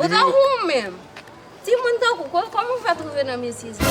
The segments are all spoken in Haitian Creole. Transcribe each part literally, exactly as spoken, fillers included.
Tankou ou menm. Timoun tankou, kò-, kòman w fè twouve nan mesye sa?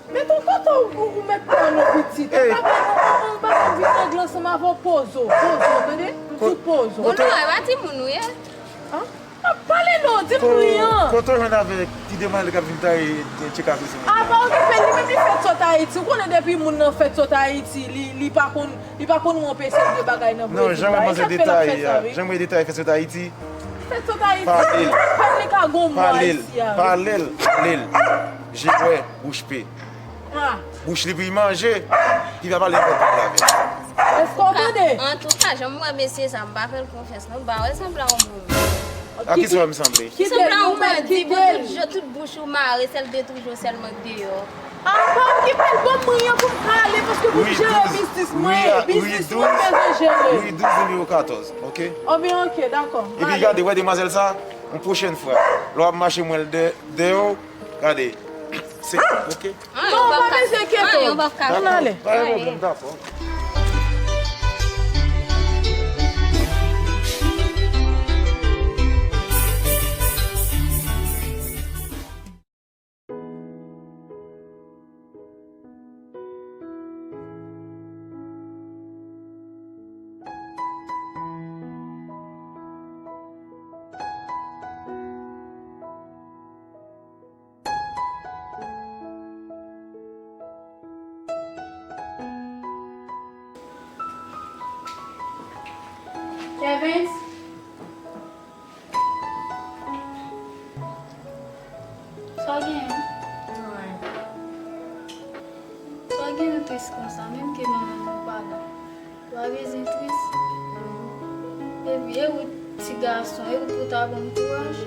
Men ton kote ou, ou, ou mèt pran nou pitit. Ou pa gen, ou pa gen vin angle ansanm avè w, poze w, poze w, tande? M di w poze w. Bon, non, e pa timoun ou ye. An? Ap pale non, di m riyan. Kote w jwenn avèk ti demwazèl k ap vin taye tcheka sou mwen? A pa okipe l, li menm li fèt sot Ayiti. Ou konnen depi moun nan fèt sot Ayiti, li, li pa konn, li pa konn wè yon pesèl de bagay nan Brezil. Non, jan mwen panse detay, jan mwen detay fèt sot Ayiti. Fèt sot Ayiti. Pale l. Pale l. Pale l. Pale l. Je wè, bouch pe. Bouch li pou l manje, li pa pale nenpòt bagay avè l. Èske w tande? Antouka, jan m wè mesye sa, m pa fè l konfyans non, m pa wè sanble a yon moun. A kisa w wè m sanble? M sanble a yon bandi, bon, tout je, tout bouch ou mare, sèl de toujou, sèl mank deyò. A pa okipe l, ban m riyan pou m pale, paske pou m jere biznis mwen, biznis mwen bezwen jere. Wi, douz nimewo katòz, oke? Anben, oke, dakò. Epi gade, wè demwazèl sa, yon pwochèn fwa, lè w ap mache m wè l dè, dèyè w, gade. Se, oke? Non, pa bezwen enkyete w. Ann ale. Pa gen pwoblèm, dakò. Kevens? Sa w genyen? Anyen. Sa w genyen tris konsa, menm ke manman w pa la? Ou pa bezwen tris. Epi, e ou ti gason, e ou pou ta ban m kouraj?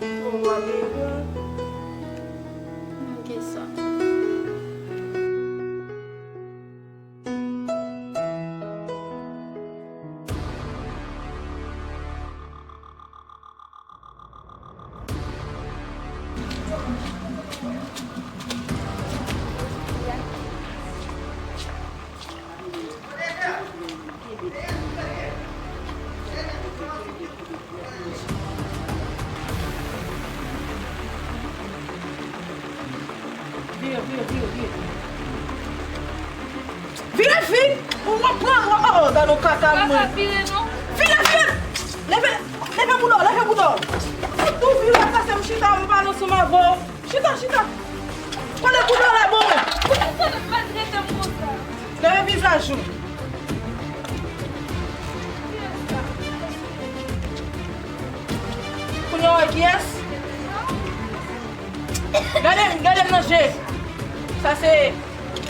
Ou pa bezwen. Manke sa. Vire, vire, vire, vire. Vire vit! Ou wap pran, oh, oh, gade yon kaka moun. Pa vire non. Vire, vire! Leve, leve bouda, leve bouda. Ou tou vire, pase m chita, m pale ansanm avè w. Chita, chita. Kole bouda la, bon. Ou pa konn maltrete m konsa. Leve vizaj ou. Kounye a w wè kiyès? Gade m, gade m nan je. Sa se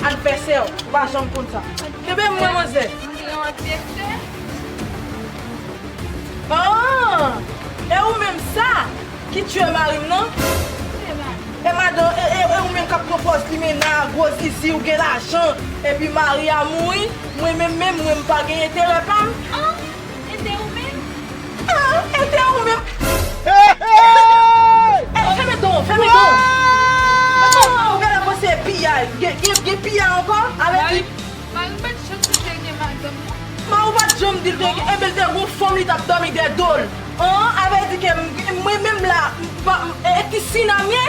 advèsè w. Ou pa janm konn sa. Kenbe m mwen, manzè. Mwen gen yon advèsè. Ah! E ou menm sa ki tiye mari m nan? E madan, e, e, e ou menm k ap pran pòz limena, gwo zizi, ou gen lajan, epi mari a mouri, mwen menm, menm mwen m pa gen enterè pa m? Ah! E te ou menm? Ah, e te ou menm. Hey, hey! Ey, fèmen don, fèmen don. Mwen pa ou gade konse piyay. Gen, gen, gen piyay ankò? Avè di. Mari m pa t janm di l gen madanm non. Mari w pa t janm di l te gen, enben l te gon fanm li t ap dòmi dèyè do l. An, avè di ke m, mwen menm la, m pa, e, e ti sinamye?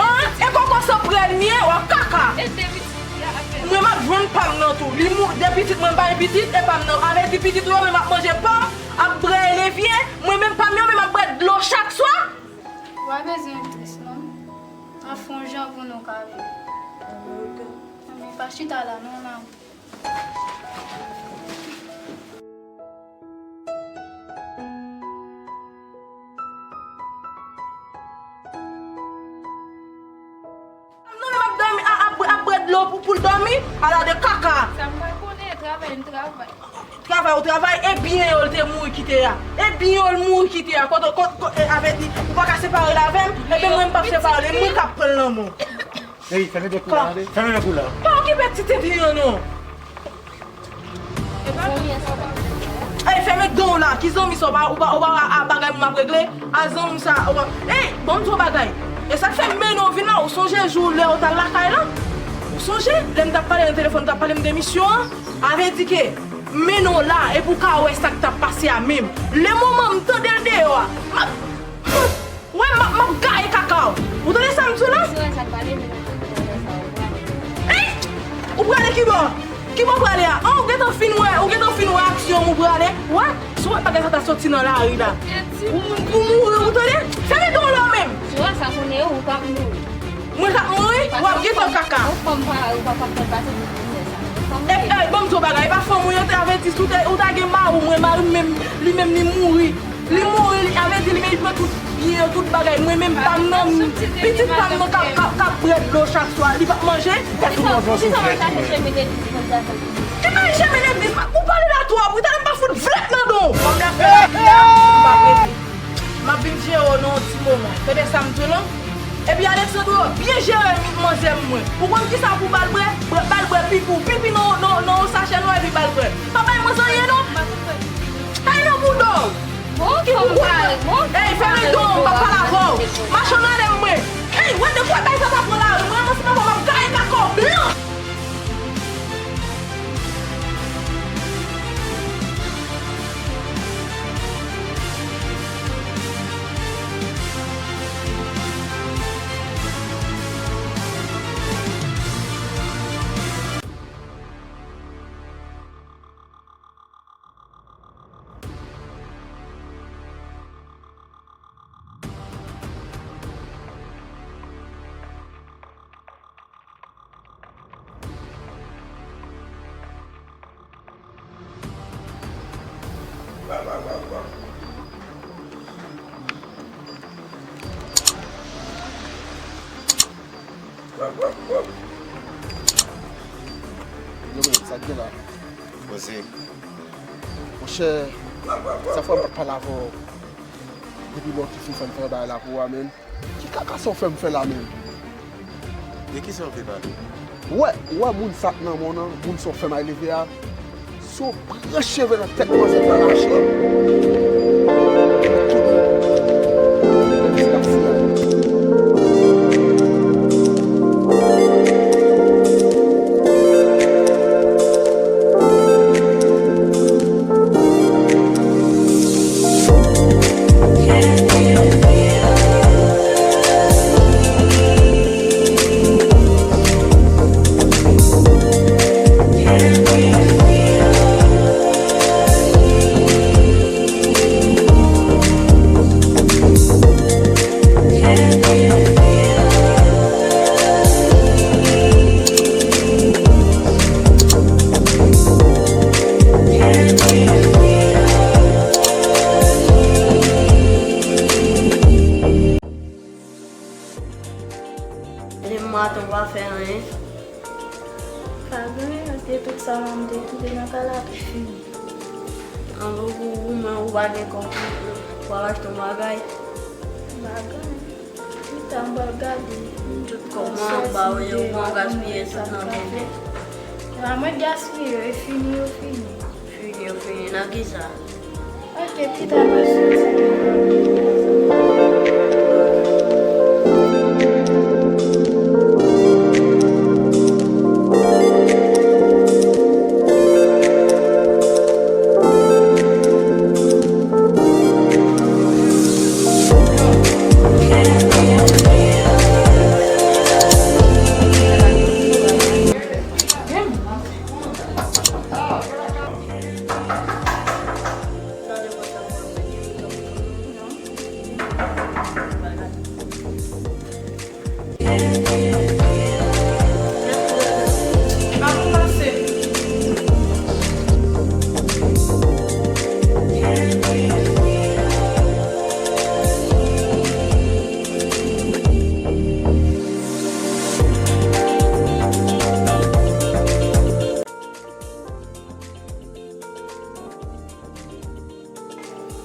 An, e kòkò san prèl m ye, w ap kaka. E de pitit li avè. Mwen m ap jwenn pa m nan tou. Li mou, de pitit mwen m pa gen pitit, e pa m nan. Avè di pitit ou yo menm ap manje pòm, ap brè levye, mwen menm pa m yo menm ap bwè dlo chak swa. Ou pa bezwen tris non. An fon jan pou nou ka viv. Anben pa chita la non, nan. Non, men m ap dòmi, a, ap, ap bwè dlo pou, pou l dòmi, ala de kaka. Sa m pa konnen, travay m travay. Travay ou travay, e byen yo l te mouri kite a. E byen yo l mouri kite a. Kote, kote, kote, e, avè di, ou pa ka separe l avè m, ebyen mwen m p ap separe l, e mwen k ap pran l nan men w. Ey, fèmen bèk ou la, tande? Fèmen bèk ou la. Pa okipe ti tenten an non. Ey, fèmen dan w la. Ki zanmi sa w pa, ou pa, ou pa a bagay m ap regle? A zanmi sa, ou pa. Ey, ban m di w bagay. E sa k fè m mennen w vin la, ou sonje jou lè w t al lakay la? Ou sonje? Lè m t ap pale nan telefòn, ou t ap pale m de misyon an? Avè di ke Mennen w la, epi w ka wè sa k t ap pase a menm. Le moman m tande l deyò a, m ap, wè, m ap, m ap gaye kaka w. Ou tande sa m di w la? Si wè sa k pale, men nan tout bagay sa, ou prale. Ey! Ou prale ki bò? Ki bò w prale a? An, ou gentan fin wè, ou gentan fin wè aksyon m, ou prale? Wè, si w wè bagay sa ta soti nan lari la. Ou, ou mouri, ou tande? Fèmen dan w la menm! Si wè sa konnen yo, ou p ap mouri. Mwen k ap mouri, w ap gentan kaka. Yon fanm parèy ou pa p ap fè l pase pou prizè sa. Yon fanm. E, e, ban m di w bagay, e pa fanm ou yo te avèti, si w te, ou ta gen mari w, mwen mari m menm, li menm li mouri. Li mouri, li avèti, li menm li pran tout byen yo, tout bagay. Mwen menm pa m nan, pitit pa m nan k ap, k ap, k ap bwè dlo chak swa, li p ap manje. Poukisa, poukisa w al chache chemen legliz pou l ta fè? Ki bagay chemen legliz? Ou pale la twòp, wi, talè m pa fout vlèt nan don w. Fanm nan fè lavi a, m p ap rete. M ap vin jere w nan yon ti moman. Tande sa m di w lan? Epi Alexandro, byen jere mi-, manzè m mwen. Ou konn kisa pou ba l bwè? Bwè, ba l bwè pipi w. Pipi nan, nan, nan yon sachè nwa epi ba l bwè. Pa bay mwen zanyen non. Kay nan bouda w. Ki pou koupe. Ey, fèmen don w, m p ap pale avè w. Machann ale m mwen. Ey, wè de kwè bay sa pa pran lari. Mwen ranse nan kò m ap gaye kaka w blan. Yo, men, sa k gen la? Poze. Monchè, sa fè m pa t pale avè w. Depi lè w te fin fè m fè bagay la pou w a, menm. Ki kaka sa w fè m fè la menm? De kisa w vle pale? Ou wè, ou wè moun sa k nan men w nan, moun sa w fè m al leve a, si w branche cheve nan tèt manzè ta rache. Demen maten ou pa fè anyen? Pa gen anyen, se tout sa m te kite nan kay la te fini. An, ou, ou, ou menm ou pa gen kòb pou, pou al achte yon bagay? M pa gen anyen. Pita m pral gade. Tout kòb mwen an ba ou yo, mwen gaspiye tout nan tenten. A mwen gaspiye yo, e fini yo fini. Fini yo fini nan kisa? Ok, pita m ap soti.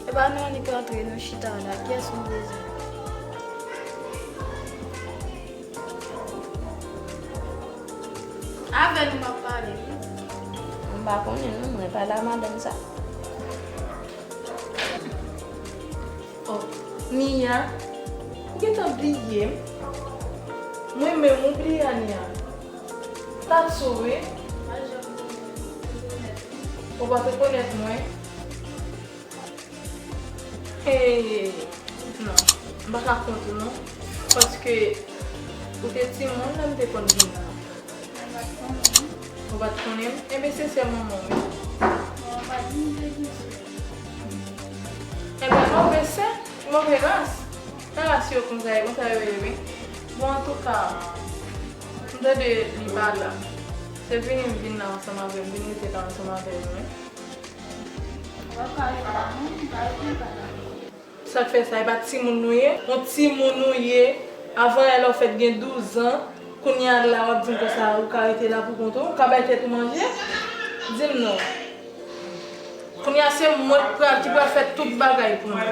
E pa nou annik antre, nou chita la. Kiyès nou bezwen? Avè nou m ap pale, wi. M pa konnen non, mwen pale a madanm sa. Oh, Nia, ou gentan bliye m? Mwen menm, ou bliye a, Nia? Tatso, wi. Pa janm bliye m, ou konèt. Ou pa t rekonèt mwen? Hey, non, m pa ka kont ou non. Paske ou te timoun lè m te konn vin la. Mwen pa t konnen. Ou pa t konnen m? Enben, se sè manman w, wi. Mwen pa t vin te di sè. Enben, move sè, move ras. Nan ras yo konsa, e konsa yo ye, wi. Bon, antouka, m tande li pa la. Se vini m vin la ansanm avè l, m vin rete la ansanm avè l, wi. Sa k fè sa, e pa timoun nou ye? Yon timoun nou ye. Avan yè lè w fèt gen douz an, kounye a la w ap di m konsa ou ka rete la pou kont ou, ou ka bay tèt ou manje? Di m non. Kounye a se mwen k pral, ki pral fè tout bagay pou nou.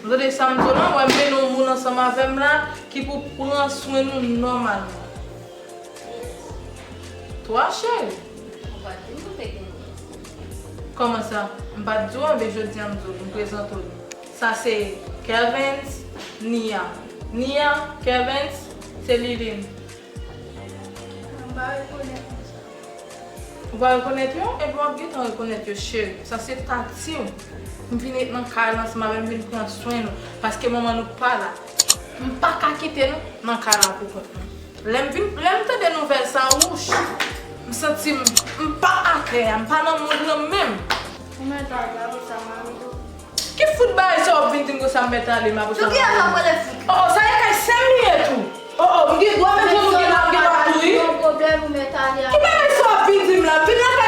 Ou tande sa m di w la? Ou wè m mennen yon moun ansanm avè m la ki pou pran swen nou nòmalman. Twa cheri. Ou pa t di m ou te gen moun. Kòman sa? M pa t di w, enben jodi a m di w, m prezante w li. Sa se Kervens, Nia. Nia, Kervens, se Liline. M pa rekonèt moun sa. Ou pa rekonèt yo? Enben w ap gentan rekonèt yo, cheri. Sa se tati w. M vin ret nan kay la ansanm avè l, m vin pran swen nou. Paske manman nou pa la. M pa ka kite nou nan kay la pou kont nou. Lè m vin, lè m tande nouvèl sa, wouch, m santi m, m pa atè a, m pa nan mond lan menm. Ou mèt ale, apre sa, m a rive. Ki fout bagay sa w ap vin di m konsa, m mèt ale, m apre sa, m a rive? Sou ki afè w pale fout? Oh, oh, sa e kay sè m li ye tou. Oh, oh, m gen dwa menm jan nou gen la, m gen dwa tou, wi. Yon pwoblèm, ou mèt ale. Ki bagay sa w ap vin di m la? M vin lakay